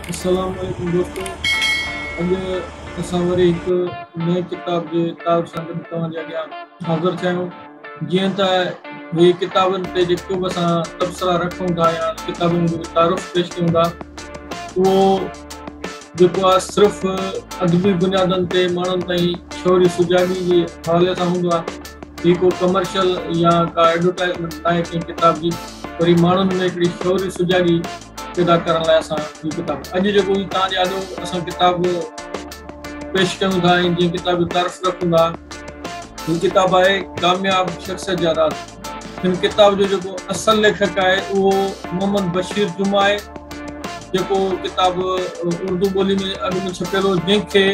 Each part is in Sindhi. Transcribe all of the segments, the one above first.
السلام عليڪم دوستو اڄ اسان وري هڪ نئين ڪتاب جي تعارف سان گڏ توهان جي اڳيان حاضر ٿيا آهيون. جيئن ته هي ڪتابن تي جيڪو به اسان تبصرا رکون ٿا يا ڪتابن جو تعارف پيش ڪيون ٿا اهو جيڪو آهي صرف ادبي بنيادن تي ماڻهن تائين شعوري سجاڳي جي حوالي سان هوندو آهي. هي ڪو ڪمرشل يا ڪا ايڊورٽائزمينٽ ناهي ڪنهن ڪتاب جي، وري ماڻهن ۾ هڪڙي شعوري سجاڳي پيدا ڪرڻ لاء اسان هي ڪتاب اڄ جيڪو هي توهان جي آڏو اسان ڪتاب پيش ڪيون ٿا ۽ جنهن ڪتاب جو تعارف رکون ٿا هي ڪتاب آهي ڪامياب شخصيت جا راز. هن ڪتاب جو جيڪو اصل ليکڪ آهي اهو محمد بشير جمعه آهي، جيڪو ڪتاب اردو ٻولي ۾ اڳ ۾ ڇپيل هو، جنهن کي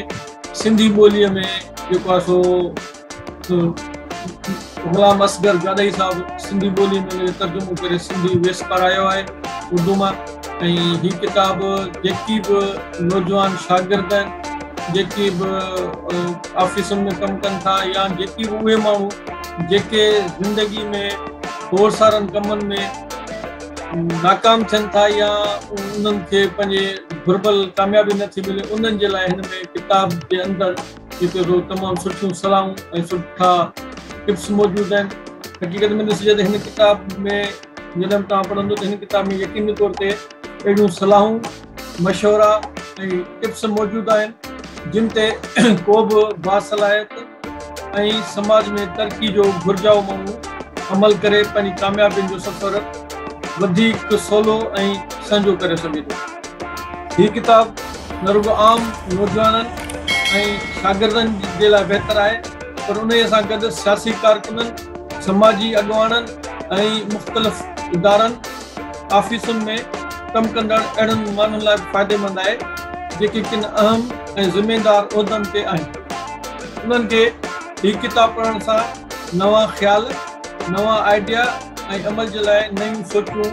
سنڌي ٻوليء ۾ جيڪو آهي سو غلام اصغر گاڏهي صاحب سنڌي ٻوليء ۾ ان جو ترجمو ڪري سنڌي ويس پارايو آهي اردو مان. ۽ هي ڪتاب جيڪي به نوجوان شاگرد آهن، جيڪي به آفيسن ۾ ڪم ڪن ٿا يا جيڪي به اهي ماڻهو جيڪي زندگي ۾ کوڙ سارن ڪمن ۾ ناڪام ٿين ٿا يا انهن کي پنهنجي گهربل ڪاميابي نٿي ملي، انهن جي لاء هن ۾ ڪتاب جي اندر جيڪو سو تمام سٺيون صلاحون ۽ سٺا ٽپس موجود آهن. حقيقت ۾ ڏسجي ته هن ڪتاب ۾ جڏهن به توهان پڙهندو ته هن ڪتاب ۾ يقيني طور تي اهڙيون صلاحون، مشورا ۽ ٽپس موجود آهن جن تي ڪو به باصلاحيت ۽ سماج ۾ ترقي جو گهرجائو ماڻهو عمل ڪري پنهنجي ڪاميابين جو سفر وڌيڪ سولو ۽ سهنجو ڪري سگهي ٿو. هي ڪتاب نه رڳو عام نوجوانن ۽ شاگردن جي لاء بهتر آهي پر انهيء سان گڏ سياسي ڪارڪنن، سماجي اڳواڻن ۽ مختلف ادارن، آفيسن ۾ ڪم ڪندڙ اهڙن ماڻهن لاء به فائديمند آهي جيڪي ڪن اهم ۽ ذميدار عهدن تي آهن. انهن کي هي ڪتاب پڙهڻ سان نوان خيال، نوان آئيڊيا ۽ عمل جي لاء نيون سوچون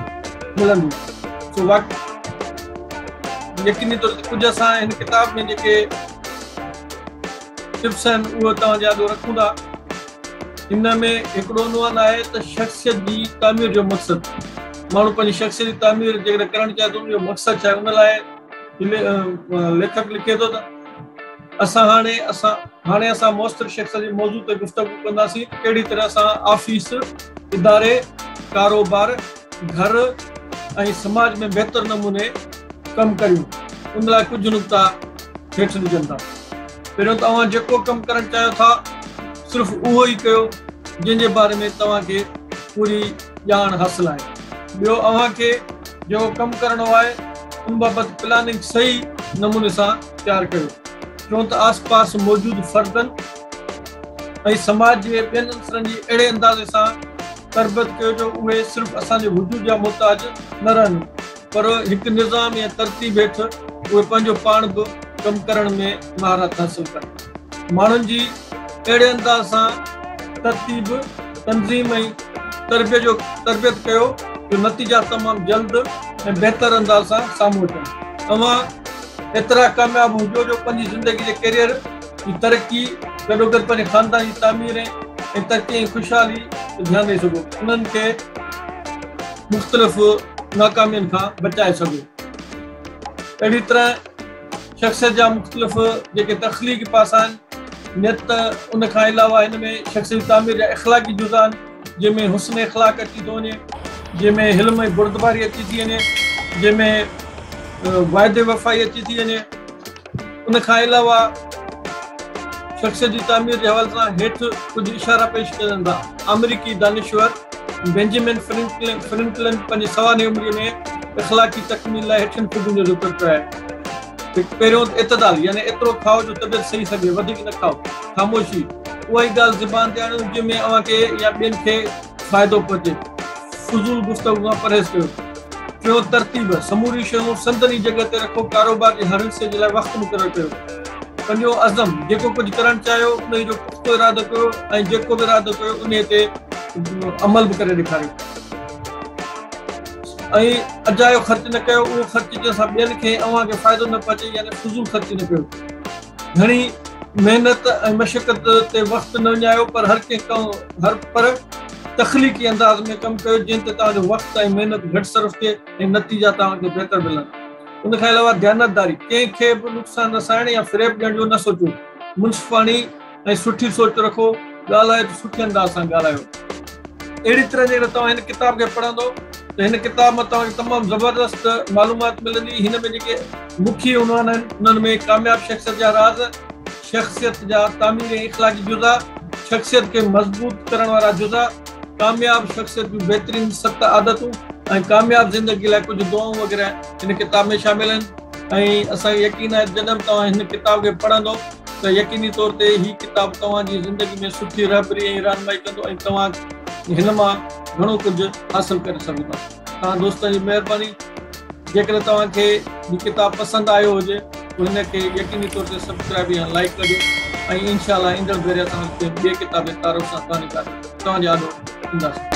ملنديون. سو يقيني طور تي ڪجهه اسان هن ڪتاب ۾ جيڪي ٽپس آهن اهي توهان جي آڏو رکون ٿا. ان ۾ هڪڙو عنوان آهي ته شخصيت جي تعمير جو مقصد. ماڻهو پنهنجي شخصيت جي تعمير جيڪڏهن ڪرڻ چاهي ٿو ان جو مقصد ڇا آهي؟ ان لاء ليکڪ لکي ٿو ته اسان هاڻي اسان هاڻي اسان موثر شخصيت جي موضوع تي گفتگو ڪنداسين ته ڪهڙي طرح سان آفيس، اداري، ڪاروبار، گهر ۽ سماج ۾ بهتر نموني ڪم ڪريون. ان لاء ڪجهه نقطا هيٺ ڏجن ٿا. پهريون ته اوهان جيڪو ڪم ڪرڻ چاهيو ٿا صرف اهو ئي ڪيو جنهن جي باري ۾ توهان کي پوري ڄاڻ حاصل آهي. ٻيو اوهان کي جيڪو ڪم ڪرڻو آهي ان بابت پلاننگ صحيح نموني سان تيار ڪيو. ٽيون ته آس پاس موجود فردن ۽ سماج جي ٻين عنصرن جي اهڙي اندازي سان تربيت ڪيو جو اهي صرف اسان جي وجود جا محتاج نه رهن پر هڪ نظام يا ترتيب هيٺ اهي پنهنجو پاڻ به ڪم ڪرڻ ۾ مهارت حاصل ڪن. ماڻهن جي اهڙي انداز سان ترتيب، تنظيم ۽ تربيت جو تربيت ڪيو جو نتيجا تمام جلد ۽ بهتر انداز سان سامهون اچن. اوهان ايترا ڪامياب هجو جو پنهنجي زندگي جي ڪيريئر جي ترقي گڏوگڏ پنهنجي خاندان جي تعمير ۽ ترقي ۽ خوشحالي تي ڌيان ڏئي سگهو. انهن کي مختلف ناڪامين کان بچائي سگهو. اهڙي طرح شخصيت جا مختلف جيڪي تخليقي پاسا آهن، نيت، ان کان علاوه هن ۾ شخصيت جي تعمير جا اخلاقي جزا آهن، جنهن ۾ حسن اخلاق اچي ٿو وڃي، جنهن ۾ حلم ۽ بردباري اچي ٿي وڃي، جنهن ۾ وعدي وفائي اچي ٿي وڃي. ان کان علاوه شخصيت جي تعمير جي حوالي سان هيٺ ڪجهه اشارا پيش ڪجن ٿا. آمريڪي دانشور بينجمن فرنڪلن پنهنجي سوانح عمريء ۾ اخلاقي تڪميل لاء هيٺين خوبين جو ذڪر ڪيو آهي. هڪ، پهريون ته اعتدال يعني ايترو کائو جو طبيعت سهي سگهي، وڌيڪ نه کائو. خاموشي، اها ئي ڳالهه زبان تي آڻيو جنهن ۾ اوهان کي يا ٻين کي فائدو پهچي. فضول گفتگو کان پرهيز ڪيو. ٽيون، ترتيب، سموريون شيون سندن ئي جڳهه تي رکو، ڪاروبار جي هر حصي جي لاء وقت مقرر ڪيو. پنجون، عزم، جيڪو ڪجهه ڪرڻ چاهيو انهي جو پختو ارادو ڪيو ۽ جيڪو به ارادو ڪيو انهي تي عمل به ڪري ڏيکاريو ۽ اجايو خرچ نه ڪيو، اهو خرچ جنهن سان ٻين کي ۽ اوهان کي فائدو نه پهچي يعني فضول خرچي نه ڪيو. گهڻي محنت ۽ مشقت تي وقت نه وڃايو پر هر ڪنهن ڪم هر پر تخليقي انداز ۾ ڪم ڪيو جنهن تي توهان جو وقت ۽ محنت گهٽ صرف ٿئي ۽ نتيجا توهان کي بهتر ملن. ان کان علاوه ديانتداري، ڪنهن کي به نقصان رسائڻ يا فريب ڏيڻ جو نه سوچو. منصفاڻي ۽ سٺي سوچ رکو، ڳالهايو ته سٺي انداز سان ڳالهايو. اهڙي طرح جيڪڏهن توهان هن ڪتاب کي پڙهندو ته هن ڪتاب مان توهان کي تمام زبردست معلومات ملندي. هن ۾ جيڪي مکيه عنوان آهن انهن ۾ ڪامياب شخصيت جا راز، شخصيت جا تعميري ۽ اخلاقي جزا، شخصيت کي مضبوط ڪرڻ وارا جزا، ڪامياب شخصيت جون بهترين 7 عادتون ۽ ڪامياب زندگي لاء ڪجهه دعائون وغيره هن ڪتاب ۾ شامل آهن ۽ اسان کي يقين آهي ته جڏهن به توهان هن ڪتاب کي پڙهندو ته يقيني طور تي هي ڪتاب توهان جي زندگي ۾ سٺي رهبري ۽ رهنمائي ڪندو ۽ توهان هن مان گهڻو ڪجهه حاصل ڪري سگهو ٿا. توهان دوستن جي مهرباني جيڪڏهن توهان کي هي ڪتاب پسند آيو هجي ته هن کي يقيني طور تي سبسڪرائب يا لائيڪ ڪجو ۽ انشاء الله ايندڙ ڀيري اسان ڪنهن ٻئي ڪتاب جي تعارف سان توهان جي آڏو اينداسين.